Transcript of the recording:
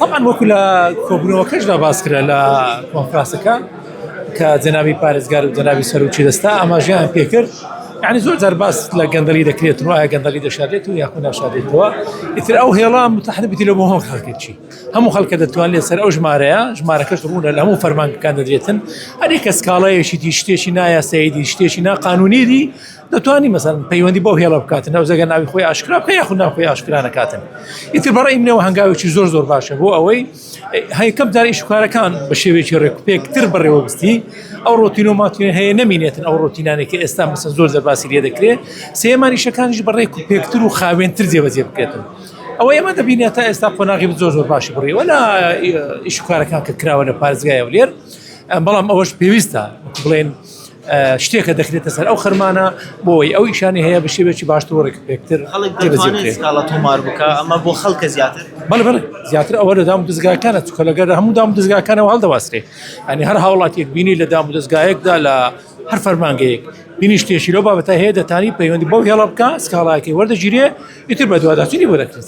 تەبعەن وەکو لە کۆبوونەوەکەشدا باس کرا لە کۆنفراسەکە کە جەنابی پارێزگار و جەنابی سەرۆکی دەستە ئاماژەیان پێکرد یعنی زۆر جار باس لە گەندەڵی دەکرێت و ئایا گەندەڵی دەشارێت و یاخود ناشارێتەوە ئیتر ئەو هێڵا متحدبتی لە بۆ هەموو خەڵکێکی هەموو خەڵکە دەتوانێت سەر ئەو ژمارەیە ژمارەکەش ڕوونە لە هەموو فەرمانگەکان دەدرێتن هەرێک کە سکاڵایەکی دی شتێکی نایاساییدی شتێکی ناقانونیدی دەتوانی مەسەن پەیوەندی بەو هێڵە بکاتن ئەو زەگە ناوی خۆی ئاشکرا بکە یاخود ناو خۆی ئاشکرا نەکاتن ئیتر بەڕێی منەوە هەنگاوێکی زۆر زۆر باشە بۆ ئەوەی هەیکەم جار ئیشکارەکان بە شێوەیەکی ڕێکوپێکتر بەڕێوەبستی ئەو ڕۆتین و ماتین هەیە نەمینێتن ئەو ڕۆتینانێک کە ئێستا مەسەن زۆر زەرباسی لێ دەکرێت سێمان ئیشەکانیش بە ڕێک و پێکتر و خاوێنتر جێبەجێ بکرێتن ئەوە ئێمە دەبینێت تا ئێستا قۆناغی زۆر زۆر باشی بڕیوە لە ئیشکارەکان کە کراوە لە پارێزگای هەولێر بەڵام ئەوەش پێویستە بڵێن شتێکە دەکرێتە سەر ئەو خەرمانە بۆی ئەو ئیشانی هەیە بە شێوەیەکی باشتر و ڕێکوپێکتر خەڵک دەتوانێت سکاڵا تۆمار بکا ئەمە بۆ خەڵکە زیاتر بەڵێ بەڵێ زیاتر ئەوە لە دام و دەزگاکانە چونکە لەگەر هەموو دام و دەزگاکانەوە هەڵدەواسرێ یعنی هەر هاوڵاتیەک بینی لە دام و دەزگایەکدا لە هەر فەرمانگەیەک بینی شتێکی لەو بابەتە هەیە دەتانی پەیوەندی بەو هێڵە بکە سکاڵایەکەی وەردەگیرێ ئیتر بەدواداچوونی بۆ دەکرێت.